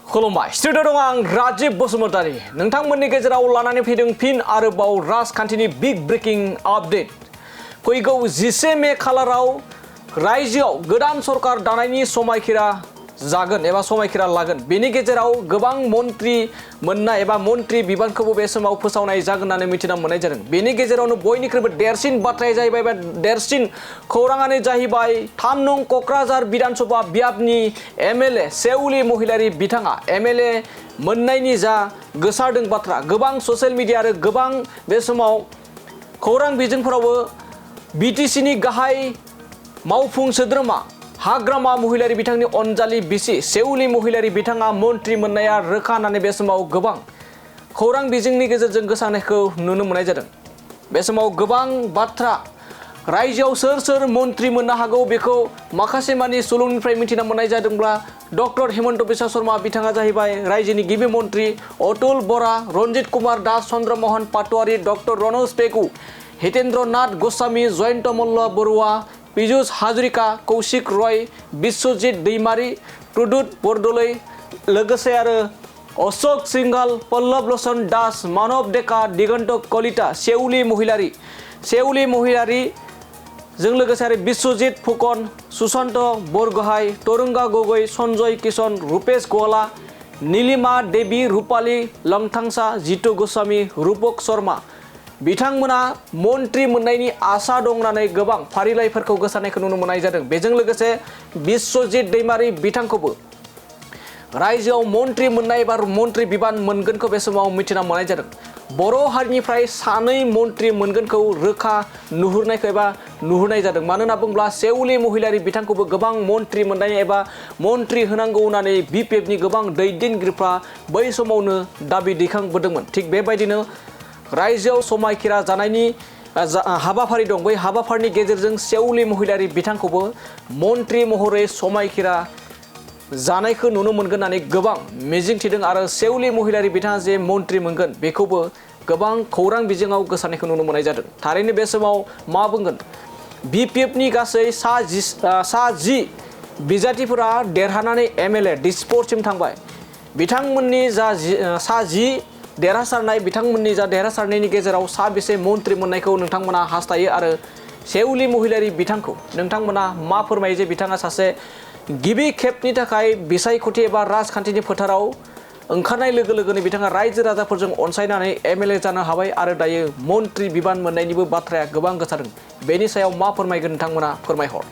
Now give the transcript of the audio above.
खुलुमबाय स्टुडिअ दं आं राजीब बसुमतारी नोंथांमोननि गेजेराव लानानै फैदों फिन आरोबाव राजखान्थिनि बिग ब्रेकिं आपडेट फैगौ 11 मे खालाराव रायजोआव गोदान सरकार दानायनि समायखिरा जागोन एबा समायखिरा लागोन बेनि गेजेराव गोबां मन्त्रि मोननाय एबा मन्त्रि बिबानखौबो बे समाव फोसावनाय जागोन होननानै मिथिना मोननाय जादों बेनि गेजेरावनो बयनिख्रुइबो देरसिन बाथ्राया जाहैबाय बा देरसिन खौराङानो जाहैबाय 3 नं क'क्राझार विधानसभा बियाबनि एमएलए सेउलि महिलारि बिथाङा एमएलए मोननायनि जा गोसारदों बाथ्रा गोबां ससियेल मिडिया आरो गोबां बे समाव खौरां बिजोंफोरावबो बिटिसिनि गाहाय मावफुं सोद्रोमा हाग्रामा महिलारि बिथांनि अनजालि बिसि सेउलि महिलारि बिथाङा मन्त्रि मोननाया रोखा होननानै बे समाव गोबां खौरां बिजोंनि गेजेरजों गोसारनायखौ नुनो मोननाय जादों बे समाव गोबां बाथ्रा रायजोआव सोर मन्त्रि मोननो हागौ बेखौ माखासे मानि सुलुंनिफ्राय मिथिना मोननाय जादोंब्ला डक्टर हिमन्त बिश्व शर्मा बिथाङा जाहैबाय रायजोनि गिबि मन्त्रि अतुल बरा रन्जित कुमार दास चन्द्रमोहन पाटवारी डक्टर रनोज पेगु हितेन्द्र नाथ गोस्वामी जयन्त मल्ल बरुवा पीयूष हाजरिका कौशिक रय विश्वजित दैमारी प्रदुत बरदलै लोगोसे आरो अशोक सिंघाल पल्लव लोचन दास मानव डेका दिगन्त कलिता सेउलि महिलारि जों लोगोसे आरो विश्वजित फुकन सुशांत बरगोहाय तरुंगा गगৈ सन्जय किशन रुपेश गवाला नीलिमा देवी रूपाली लंथांसा जितु गोस्वामी रूपक शर्मा बिथांमोना मन्त्रि मोननायनि आसा दं होननानै गोबां फारिलाइफोरखौ गोसारनायखौ नुनो मोननाय जादों बेजों लोगोसे विश्वजित दैमारी बिथांखौबो रायजोआव मन्त्रि मोननाय एबा मन्त्रि बिबान मोनगोनखौ बे समाव मिथिना मोननाय जादों बर' हारिनिफ्राय 2 मन्त्रि मोनगोनखौ रोखा नुहुरनाय जादों मानो होनना बुङोब्ला सेउलि महिलारि बिथांखौबो गोबां मन्त्रि मोननाय एबा मन्त्रि होनांगौ होननानै बिपिएफनि गोबां दैदेनगिरिफ्रा बै समावनो दाबि दैखांबोदोंमोन थिग बेबायदिनो रायजोआव समायखिरा जानायनि हाबाफारि दं बै हाबाफारिनि गेजेरजों सेउलि महिलारि बिथांखौबो मन्त्रि महरै समायखिरा जानायखौ नुनो मोनगोन होननानै गोबां मिजिंथिदों आरो सेउलि महिलारि बिथाङा जे मन्त्रि मोनगोन बेखौबो गोबां खौरां बिजोङाव गोसारनायखौ नुनो मोननाय जादों थारैनो बे समाव मा बुंगोन बिपिएफनि गासै सा 10 बिजाथिफोरा देरहानानै एमएलए डिस्पर्टसिम थांबाय बिथांमोननि जा सा 10 देरहासारनाय बिथांमोननि जा देरहासारनायनि गेजेराव साबेसे मन्त्रि मोननायखौ नोंथांमोना हास्थायो आरो सेउलि महिलारि बिथांखौ नोंथांमोना मा फोरमायो जे बिथाङा सासे गिबि खेबनि थाखाय बिसायख'थि एबा राजखान्थिनि फोथाराव ओंखारनाय लोगो लोगोनो बिथाङा रायजो राजाफोरजों अनसायनानै एमएलए जानो हाबाय आरो दायो मन्त्रि बिबान मोननायनिबो बाथ्राया गोबां गोसारदों बेनि सायाव मा फोरमायगोन नोंथांमोना फोरमायहर